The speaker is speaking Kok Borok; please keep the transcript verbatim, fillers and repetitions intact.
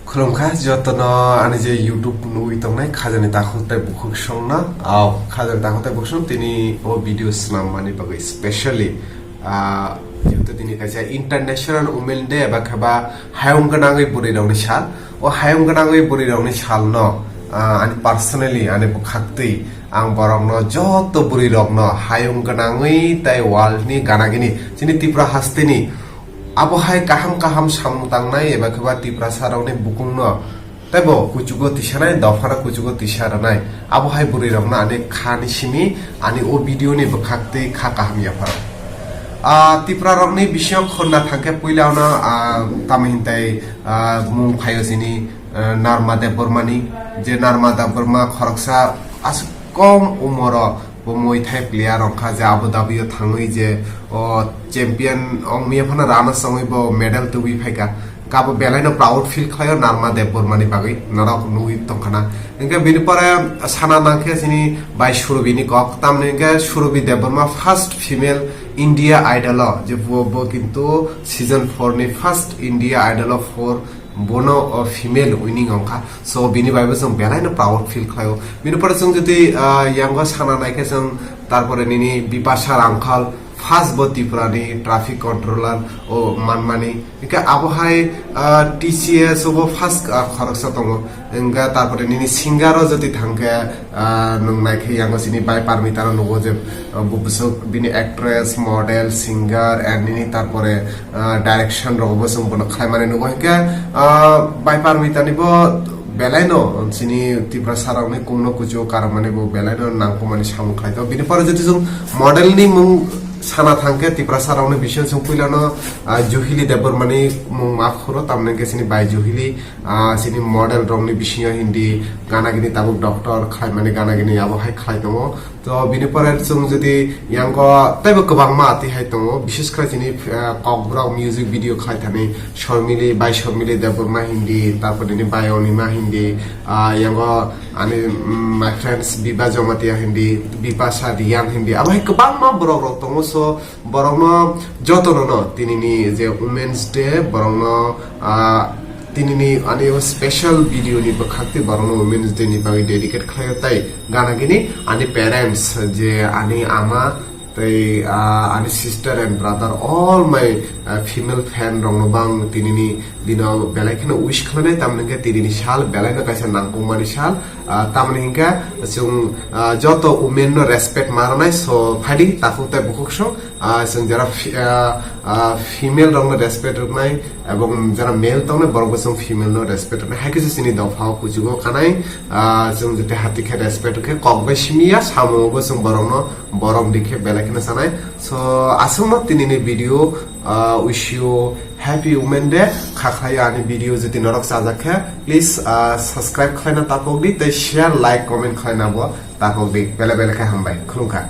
Khulumkha jotono ani je YouTube nugwi tongnai khajani takhuk tei bukhuk songno, ah, khajani takhuk tei bukhuk song tini o video swnam mani bagwi specially, ah, jehetu tini kaisa International Women Day eba khe ba hayung gwnangwi bwrwi rokni sal. O hayung gwnangwi bwrwi rokni salno, ah, ani personally ani bwkhaktwi ang borokno joto bwrwi rokno hayung gwnangwi tei world ni gana gini chini Tripura hasteni abo hai kaham kaham samung tangnai eba khe ba Tiprasa rokni bukungno teibo kuchugo tisanai, dophano kuchugo tisa rwnai. Abo hai bwrwi rokno ani kha ni simi ani o video ni bwkhaktwi kha kaham yapharo. Ah, Tipra rokni bisingo khorna thangkhe puila ono, ah, tamo hintai, ah, mung phaio chini, ah, Narma Debbarmani, je Narma Debbarma khoroksa aswk kom umoro bo Muay Thai player wngkha, je Abu Dhabi o thangwi je o champion wngmiya phano runners wngwi bo medal tubui phaikha. Kabo belaino proud feel khlaio Narma Debbarmani bagwi norok nugwi tongkhana. Hingke bini pore sana nangkhe chini bai Surabhi ni kok, tamni hingke Surabhi Debbarma first female India Idol o, je bo, bo kintu season four ni first India Idol o four bono, o, female winning wngkha. So bini bai bo chwng belaino proud feel khlaio. Bini pore chwng jodi, ah, yango sana naikhe chwng tarpore nini Bipasha Rangkhal, first bo Tripura ni traffic controller o manmani. Hingke abo hai, ah, T C S o bo first, ah, khoroksa tongo. Hingke tarpore nini singer o jodi thangkhe, ah, nwng naikhe yango chini bai Parmita no nugo je, ah, bo bwswk bini actress, model, singer and nini tarpore, ah, direction rogo bo chwng bono khlaimani nugo. Hingke, ah, bai Parmita ni bo belaino chini Tiprasa rokni kungno kuchugo karmani bo belaino nangkukmani samung khlai tongo. Bini pore jodi chwng model ni mung sana thangkhe Tiprasa rokni bisingo chwng puilano, ah, Juhili Debbarmani mung ma phuro, tamni hwnkhe chini bai Juhili, ah, chini model rokni bisingo hindi gana gini tabuk doctor khlaimani gana gini abo hai khlai tongo. To bini pore chwng jodi yango teibo kwbangma twi hai tongo, bishes khlai chini, ah, kokborok music video khlai thani Shormili, bai Shormili Debbarma hindi, tarpor nini bai Onima hindi, ah, yango ani, mm, my friends Biba Jamatia hindi, Bipasha Riyan hindi, abo hai kwbangma borok rok tongo. So borokno jotono no tinini je Women's Day borokno, ah, tinini ani o special video ni bwkhak tei borokno Women's Day ni bagwi dedicate khlaio, tai gana gini ani parents je ani ama tei, ah, ani sister and brother, all my, ah, female fan rokno bang tinini dino belai kheno wish khlainai, tamni hwnkhe tinini sal belaino kaisa nangkukmani sal, ah, tamni hwnkhe chwng, ah, joto women no respect ma rwnai. So phaidi takhuk tei bukhuk song, ah, chwng jara fi-, ah, ah, female rokno respect rwnai, ebong jara male tongnai borokbo chwng female no respect rwnai. Hai khe se chini dopha o kuchugo kanai, ah, chwng jete hati khe respect khe kok bai simi ya, samungo bo chwng borokno borom di khe belai kheno sanai. So aswkno tinini video, ah, wish you happy Women Day. Kha khlai ani video jodi norok chajak khe please, ah, subscribe khlaina tapok di tei share, like, comment khlaina bo tapok di. Belai belai khe hambai. Khulumkha.